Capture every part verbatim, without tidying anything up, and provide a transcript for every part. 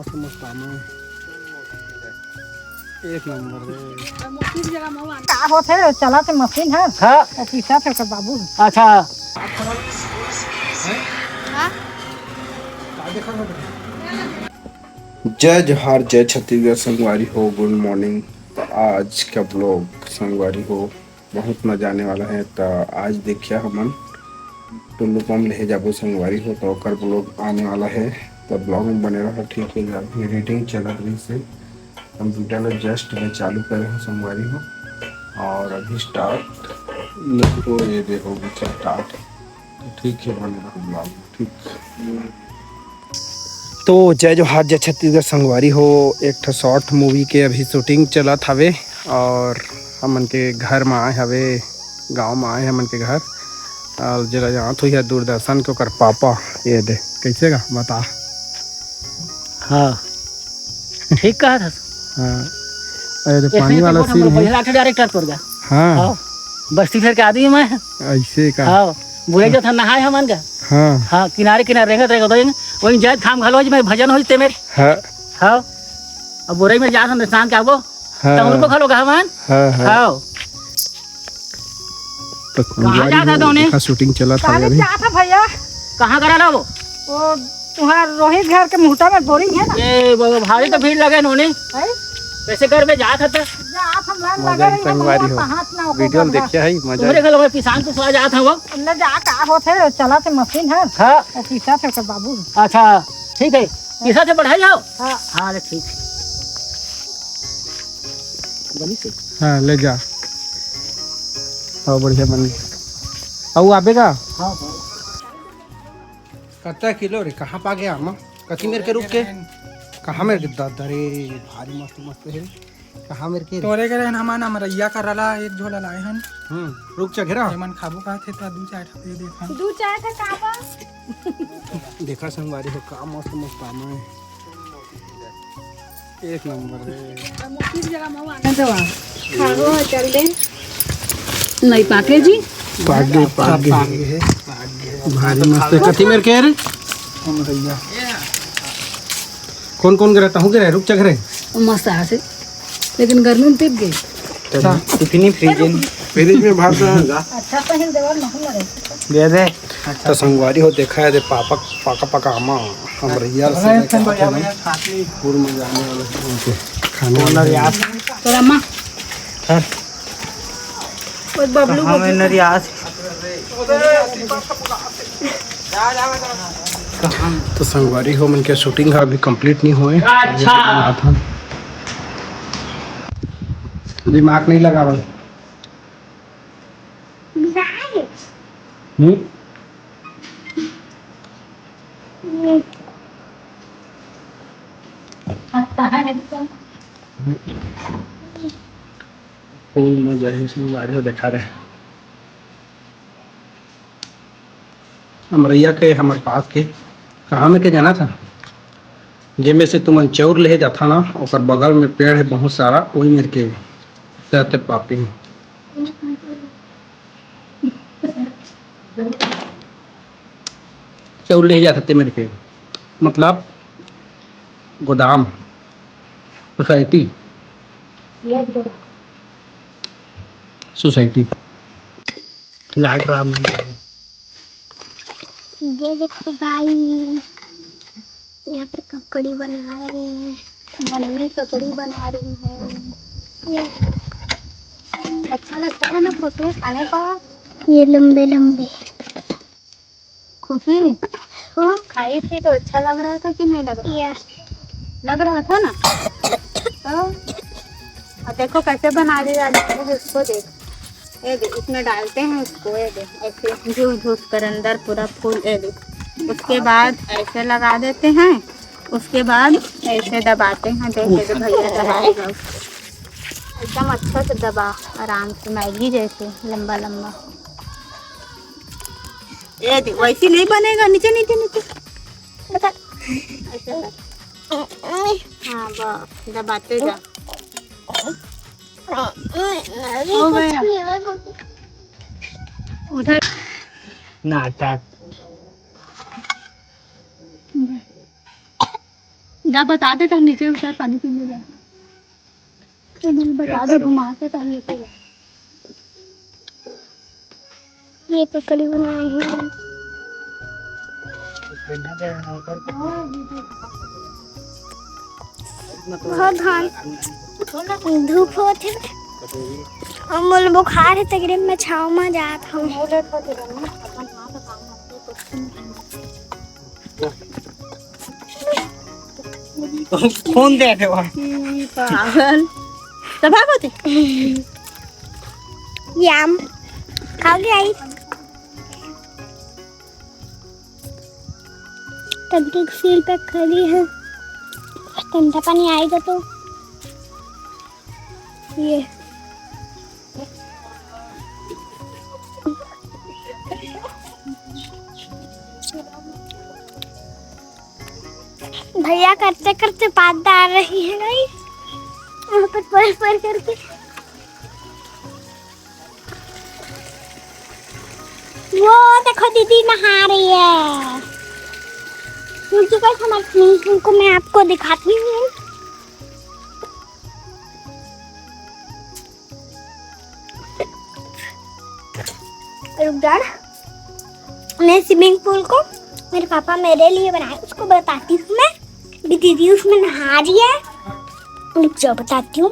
मस्त मस्त आम हे। एक नंबर रे। का होथे? चला थे मशीन हे। हाँ। वो पीसा थे ओकर बाबू। अच्छा। जय जोहार, जय छत्तीसगढ़ संगवारी हो, गुड मॉर्निंग। तो आज का ब्लॉग संगवारी हो, बहुत मजा आने वाला है। तो आज देखिया हमन टुल्लू पंप ले जाबो संगवारी हो, तो ओकर ब्लॉग आने वाला है। तो ब्लॉग में बने रहो, ठीक है। अभी एडिटिंग चलत रही से कंप्यूटर में जस्ट मैं चालू करे हूँ संगवारी हो, और अभी स्टार्ट नहीं हो, ये देखो स्टार्ट। तो ठीक है, बने रहो ब्लॉग में, ठीक। तो जय जोहार, जय छत्तीसगढ़ संगवारी हो। एक ठो शॉर्ट मूवी के अभी शूटिंग चलत हवे और हमन के घर में आए हवे, गांव में आए हमन के घर। और जरा जानत होही दूरदर्शन के ओकर पापा, ये दे कैसे गा बता। हाँ, ठीक कहा था। हाँ, अरे ऐसे पानी ही वाला तो सीन है। बढ़िया डायरेक्टर तोर गा। हाँ। हाँ, बस्ती फेर के आदमी मैं। ऐसे का? हाँ, बुरे जो था नहाए हमन का। हाँ। हाँ, किनारे किनारे रेंगत रेंगत होई, वही जाए खाम घलो मैं भजन होई ते मेरे। हाँ। हाँ। अब बुरे में जा हम शाम के आबो। हाँ। तो उनको घलो गहमान। हाँ, हाँ। हाँ। तो कहाँ जात है तौने? देखा शूटिंग चला था अभी। जात है भैया। कहाँ करा ला वो? वो तुम्हारा रोहित घर के मुहटा में बोरिंग है ना? ए बाबा, भारी तो भीड़ लगे नोनी। है? कैसे कर में जात है तो? जात हम लाइन लगे रही, संगवारी हो। वीडियो में देखिए है, मजा तुम्हारे घर में पिसान तो सो जात है वो। ले जा, का होथे, चला थे मशीन है। हाँ। वो पीसा थे ओकर बाबू। अच्छा, ठीक है। पीसा थे बढ़ाई जाओ। हाँ। हाँ, ले ठीक। बनी से। हाँ, ले जा। हाँ, बढ़िया बन गया। अउ आबे का? हाँ, हाँ। कत्ता किलो रे? कहाँ पा गया आमा? कथी मेर के रुख के? कहाँ मेर के? दादा रे, भारी मस्त मस्त हे। कहाँ मेर के रे? तोरे के रहन हमन अमरैया करा ला एक झोला लाए हन। हम्म, रुख चघेरा? एमन खाबो कहत हे त दू चार ठा दे देथन। दू चार ठा काबर? देखा संगवारी हो, का मस्त मस्त आमा हे। एक नंबर रे। खाओ, चल दे। नहीं पाके जी। पाक गे, पाक गे। पाक गे हे। भारी मस्त हे। कथी मेर के रे? कौन कौन गे रहे? तहूँ गे रहे? रुख चघेरे? मस्त आसे। लेकिन गर्मी में पिप गे। अच्छा। टिफिनी फ्रिज में। फ्रिज में भर दे जा। अच्छा, तो हिल देवर नहीं मरे। दे दे। तो संगवारी हो, देखा हे, दे पापा, पाका पाका आमा, अमरैया से लेके आते हैं। फुल मजा आने वाला है। ओके, खाने वाला है। यार। तोरा माँ। सर। ओए बबलू, कहाँ में बबलू। नरियास? तो संगवारी हो, मन के शूटिंग अभी कंप्लीट नहीं होए। अच्छा। दिमाग नहीं लगा भाई। हम्म? फूल में जही से बाढ़े देखा रहे। अमरैया के हमर पास के कहाँ में के जाना था, जेमे से तुमन चौर ले जाथा ना, ओकर बगल में पेड़ है बहुत सारा, वही मेर के रहते पापी। चौर ले जाते मेर के, मतलब गोदाम, सोसाइटी, सोसाइटी। लाइट राम। ये देखो भाई, यहाँ पे ककड़ी बना रहे हैं, मम्मी ककड़ी बना रही है। ये अच्छा लगता है ना फोटो खाने का। ये लंबे लंबे। खुशी, हाँ? खाई थी तो अच्छा लग रहा था कि नहीं लग रहा? यस। लग रहा था ना? तो, और देखो कैसे बना रही है आज, इसको देख। ये देख, इसमें डालते हैं उसको, ये देख, ऐसे घुस घुस कर अंदर पूरा फूल, ये देख। उसके बाद ऐसे लगा देते हैं, उसके बाद ऐसे दबाते हैं, देख, ये जो भैया दबाएगा। एकदम अच्छा से दबा, आराम से, मैगी जैसे, लंबा लंबा। ये देख, वैसे नहीं बनेगा, नीचे, नीचे, नीचे। बता। ऐसे कर। हाँ, बस, दबाते जा। हो गया। उधर। नाटक। जा बता दे, तब नीचे उतर, पानी पीने जा। तो दिल बता दे, घुमा के तब लेके जा। ये पकड़ी बनाई है। बहुत धान धूप होत हे। अउ मोला बुखार हे, तेकरे में छाँव म जात हँव। फोन दे दे वहाँ। हम्म, पागल। तो भागो ते। ये आम खाओगे आई? तब तक सील पैक कर दी है। ठंडा पानी आएगा तो ये। भैया करते करते पाद डाल रही है गाइस, वहाँ पर पर पर करके। वो देखो दीदी नहा रही है। रुको गाइस, हमारे उनको मैं आपको दिखाती हूँ। रुक जा ना। मैं स्विमिंग पूल को मेरे पापा मेरे लिए बनाए, उसको बताती हूँ मैं। अभी दीदी उसमें नहा रही है। रुक जाओ, बताती हूँ।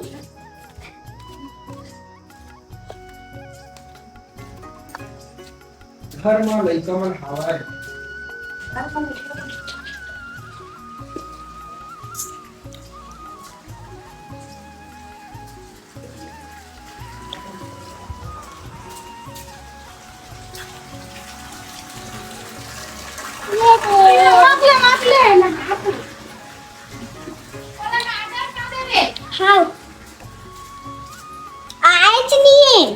घर म लइका मन हावय। हाँ। आएच नहीं।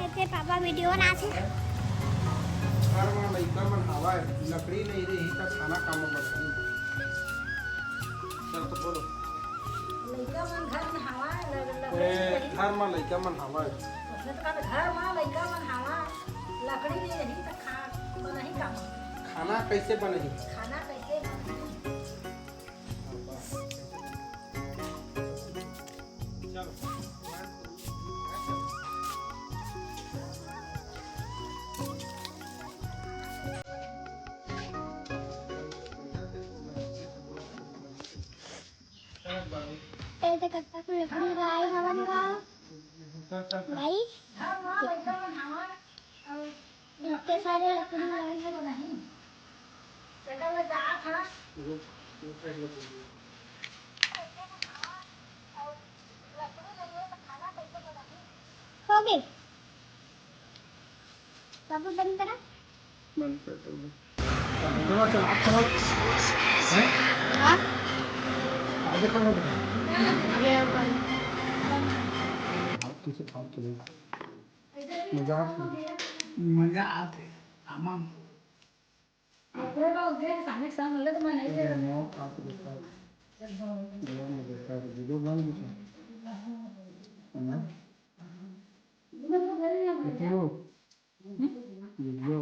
एते पापा वीडियो बनाथे। घर म लइका मन हावय, लकड़ी नइ रही त खाना कामा बनही? चल तो बोलो। लइका मन घर में हावय, ल-, लकड़ी ए, नइ रही। घर म लइका मन हावय। उसने तो कहा, घर म लइका मन हावय, लकड़ी नइ रही त खा-, बनही कामा? खाना कइसे बनही? खाना कइसे बनही? चलो। ए, तो कब तक लकड़ी लाए हवन का? भाई, इतने सारे लकड़ी लाए हवन। हो गए? बाबू, बंद करा। बंद कर दो। चलो, चलो, आप चलो। हैं? हाँ? आगे खड़ा हो। आप पीछे फालतू नहीं। मजाक नहीं। मजा आते। आमा। ये मौत आपको देखा। ये मौत देखा, वीडियो बन गई। है ना? देखो। वीडियो।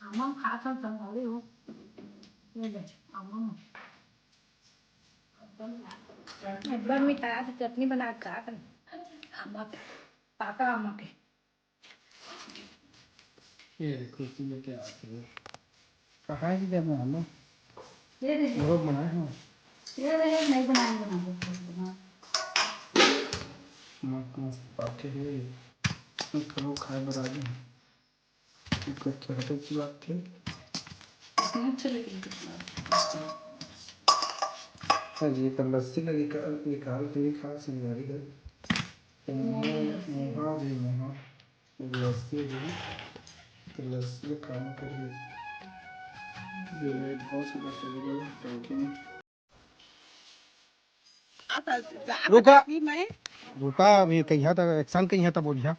आमा खात हन संगवारी हो। ये ले, आमा। एक बार मिठास चटनी बना के खात हन। आमा के, पाका आमा के। ये देखो, कुर्सी लेके आते हैं। कहाँ ही देना है ना? ये देखो। वो बनाए हैं। ये देखो, नहीं बनाए, बनाए, बनाए। मस्त, मस्त पाके है। इसको खाए बना दे। इसको क्या हटे की बात थी? अच्छा, लेकिन कितना? हाँ जी, तो लस्सी लगी का-, निकाल के भी खा संगवारी है। मुहा जी, मुहा। लस्सी है, तो लस्सी काम करिए। ये बहुत सुंदर तरीका है, तो तुम रुका। रुका, अभी कहिया तक, एकसन कहिया तक बोलिया।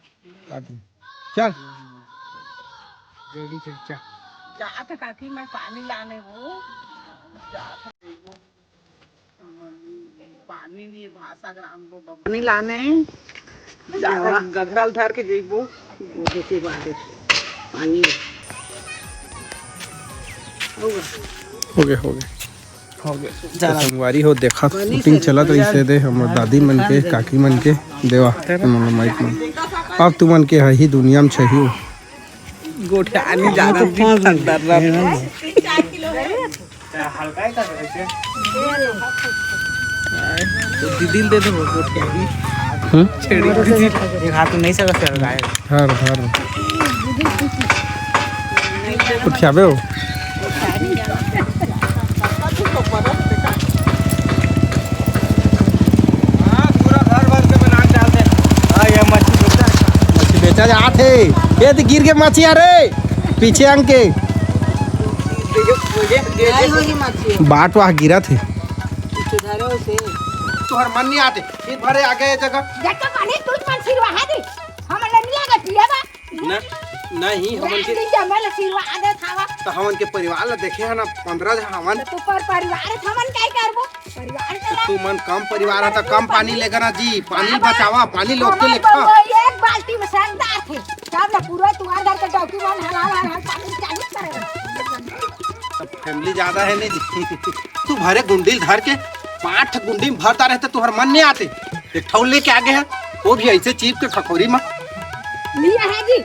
चल। जल्दी चल, चल। जात काकी, मैं पानी लाने हूँ। जात। पानी नहीं, भाषा ग्राम को पानी लाने। जाकर गगरा ल धर के जइबो। वो देखिए बात है। पानी। हो गए, हो गए। तो संगवारी हो, देखा, शूटिंग चलत रहिसे दे हमर दादी मन के, काकी मन के, देवा, हमर माइक मन। अब तुमन के हही दुनिया में छही। गोठियानी जाना भी अंदर रह। तो दीदी दे दो गोठियानी। हम्म? छेड़ी दीदी। एक हाथ में नहीं सकत सर गाय। धर, धर। कुछ खाबे हो? हाँ, पूरा घर भर के बना के डाल दे। हाँ, ये मच्छी बेचा है। मच्छी बेचा जात हे। ये तो गिर के मच्छी आ रे। पीछे अंग के। बाट वाह गिरा थे। तोहर मन नहीं आते। फिर भरे आ गए जगह। जब तक पानी तू मन सिरवा है दी। हम नहीं आगे पिया बा। न-, नहीं, हमन के दिन जमे ल सिरवा दे थावा। तो हमन के परिवार ला देखे है ना, पंद्रह झन हमन। तो तू पर परिवार है, हमन काय करबो? परिवार तो के तू मन कम परिवार है, तो कम पानी लेगा ना जी, पानी बचावा, पानी लोग के लेखा। एक बाल्टी में सरदार थे, सब ना पूरा तुम्हारे घर के डौकी मन हलाल, हलाल, हलाल पानी चालू करे। तो फैमिली ज्यादा है नहीं जी। तू भरे गुंडी ल धर के, पाँच गुंडी में भरता रहते, तुहर मन नहीं आते। एक ठौल लेके आगे है, वो भी ऐसे चीप के खखोरी में। लिया है जी,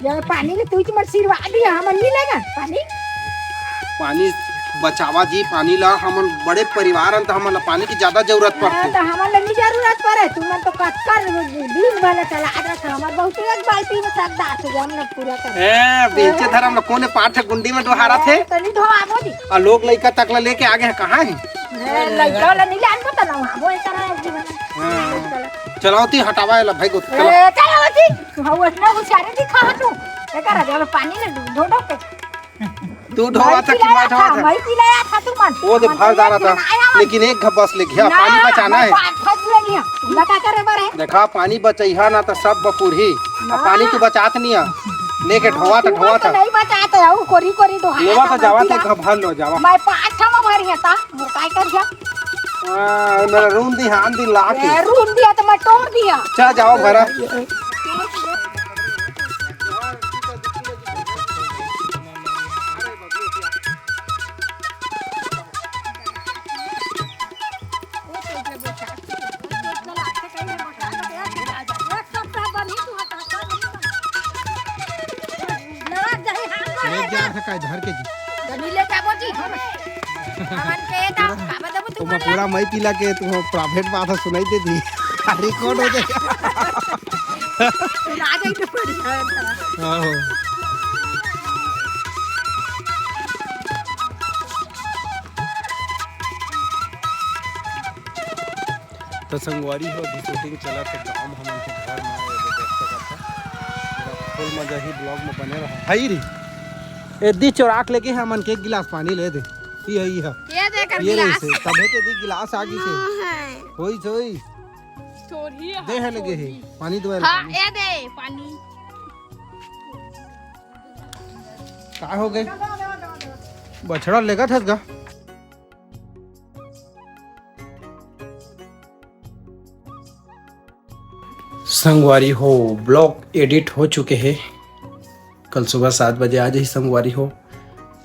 ये पानी ले तू मत सिरवा दिया, हमन नहीं लेगा पानी। पानी बचावा जी, पानी ला, हमन बड़े परिवार हन, तो हमन ला पानी की ज्यादा जरूरत हाँ, पड़थे। तो हमन ला नहीं जरूरत पड़े, तुमन तो कतका दिन भर चला आदरा था, हमर बहुत एक बाल्टी में सब दांत हो गया, हम लोग पूरा कर। ए, बेचे धरम ला कोने पाठ गुंडी में डोहारा थे। तो नहीं धोआबो जी। और लोग लइका तक ला लेके आगे हैं, कहाँ है? ए, लइका ला नहीं लानबो तो ना, वो एक तरह जीवन। हाँ। चलाओ ती हटावा ला भाई गोत, चलाओ। ए, चलाओ ती। तू हऊ इतना होशियारी दिखा तू। एकर जब पानी ले ढो ढो के। तू ढोवा था कि मैं ढोवा था? मैं पिलाया था तू मन। वो दे भर डाला था, लेकिन एक घप बस ले गया, पानी बचाना है। फंस ले गया। बता करे बरे। देखा, पानी बचाइहा ना तो सब बपुरही। अब पानी तू बचात नहीं है। लेके ढोवा था, ढोवा था। नहीं बचाते हऊ, कोरी कोरी ढोवा। लेवा था, जावा थे, घप भर लो, जावा। मैं पाँच छह में भरी है ता, मोर काय कर जा। हाँ, मेरा रूम दी, हाथ दी ला के। ए, रूम दिया तो मैं तोड़ दिया। चल जाओ भरा। ले जा, धर के जी। तो नहीं ले जाबो जी। हमन के ता काबर देबो तू ओमा मन ला? पूरा मई पीला के तू प्राइवेट बात ह सुनाई दे दी। रिकॉर्ड हो जाए। सुना जाई तो बढ़िया है। आहो। तो संगवारी हो, अभी शूटिंग चलत हे गाँव में, हमन के घर में, ये देखते करते पूरा फुल मजा ही ब्लॉग में बने रहा। हई रे, ए दी चोराक लेके हमन के एक गिलास पानी ले दे। ई है, ई है। ये देख ये ले गिलास। से, तभे ते दी गिलास आ गई से। हाँ, है। होई, होई। चोरी है, दे है लगे है। चोरी। पानी दो है, हाँ, पानी। ये दे पानी। का हो गए? बछड़ा लेगत हस गा? संगवारी हो, ब्लॉग एडिट हो चुके हे। कल सुबह सात बजे आ जाही संगवारी हो।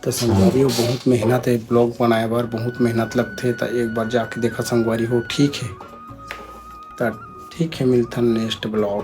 तो संगवारी हो, बहुत मेहनत है ब्लॉग बनाए बर, बहुत मेहनत लगथे। तो एक बार जाके देखा संगवारी हो, ठीक है। तो ठीक है, मिलथन नेक्स्ट ब्लॉग।